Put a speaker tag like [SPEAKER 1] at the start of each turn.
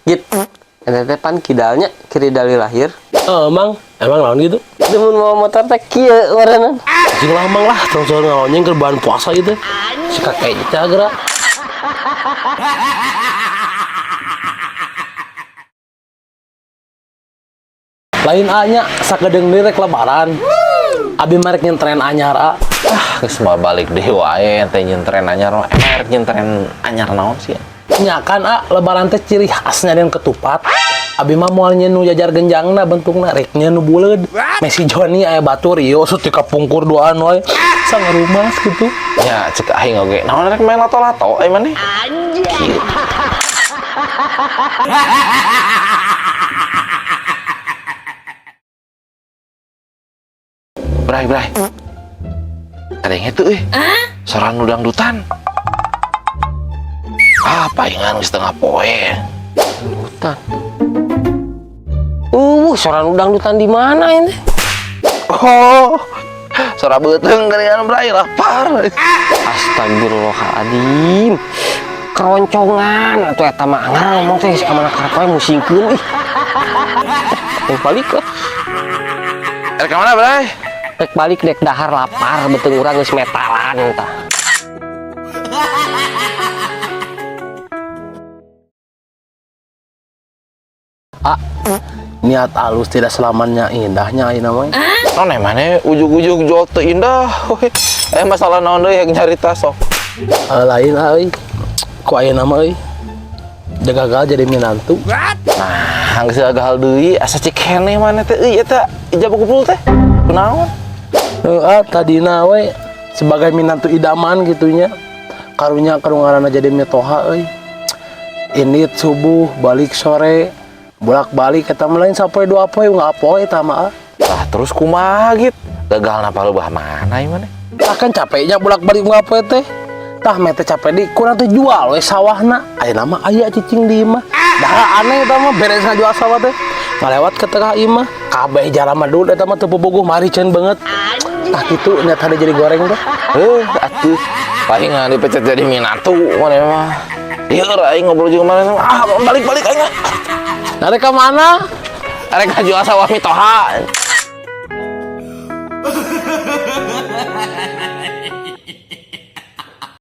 [SPEAKER 1] Git. Eta teh pan kidalnya kiri dali lahir.
[SPEAKER 2] Emang, emang lawan gitu.
[SPEAKER 1] Mun mau motor teh kieu warenan.
[SPEAKER 2] Cing lah mang lah, terus ngalonyeng ke bahan puasa gitu. Si kakek teh gerak. Lain A-nya sakedeung deui rek lebaran. Abi marek nyentren anyar A.
[SPEAKER 3] Ah, geus mah balik deui wae ente nyentren anyar mah. Emang rek nyentren anyar naon sih?
[SPEAKER 2] Nya kan A, lebaran teh ciri khasnya dan ketupat. Abi mah moal nyeun nu jajar genjangna bentukna rek nyeun nu buleud. Messi Joni aya batur ieu suti kapungkur duaan wae. Sangarumas gitu.
[SPEAKER 3] Ya cek aing oge. Naon rek main lato-lato ai maneh? Anjir. Bray, bray. Ada yang itu euy. Sora nu dangdutan. Ah, palingan geus tengah poe.
[SPEAKER 1] Dangdutan. Sora nu dangdutan di mana ini?
[SPEAKER 3] Oh, sora beuteung geuningan bray lapar.
[SPEAKER 1] Astagfirullahaladzim. Keroncongan atuh eta mah angar ngomong teh ka mana karep wae musingkeun ih. Rek balik lah.
[SPEAKER 3] Rek ka mana, Bray?
[SPEAKER 1] Rek balik dek dahar lapar beuteung urang geus metalan tah.
[SPEAKER 2] A, niat alus tidak selamanya indahnya ayeuna mah.
[SPEAKER 3] Non maneh ujug-ujug jual teu indah. Eh masalah naon deui yang nyarita sok.
[SPEAKER 2] Lain ah euy. Ku ayeuna mah euy. Gagal jadi minantu.
[SPEAKER 3] Nah, geus gagal deui asa cik keneh maneh teh euy eta ijab kumpul teh. Kunaon?
[SPEAKER 2] Heeh, tadina we sebagai minantu idaman gitunya. Karunya karungarana jadi mitoha euy. Indit subuh balik sore bolak-balik eta mah lain sapoe dua poe nggak poe eta mah.
[SPEAKER 3] Lah terus kumaha gitu? Gagal napa leuwih mana ieu maneh?
[SPEAKER 2] Tah kan capeknya bolak-balik nggak poe teh. Tah meh teh capek di kurang teh jual we sawahna. Ayeuna mah aya cicing di imah. Dah aneh eta mah beres ngajual sawah teh. Ngalewat ke tengah imah, kabeh jalama dulu eta mah teu bobogoh mariceun banget. Tah kitu nya tadi jadi goreng teh.
[SPEAKER 3] Atuh palingan dipecat jadi minantu maneh mah. Lieur aing ngobrol jeung maneh mah. Ah, balik-balik aing.
[SPEAKER 2] Nah, rek ka mana?
[SPEAKER 3] Arek ngajual sawah mitoha.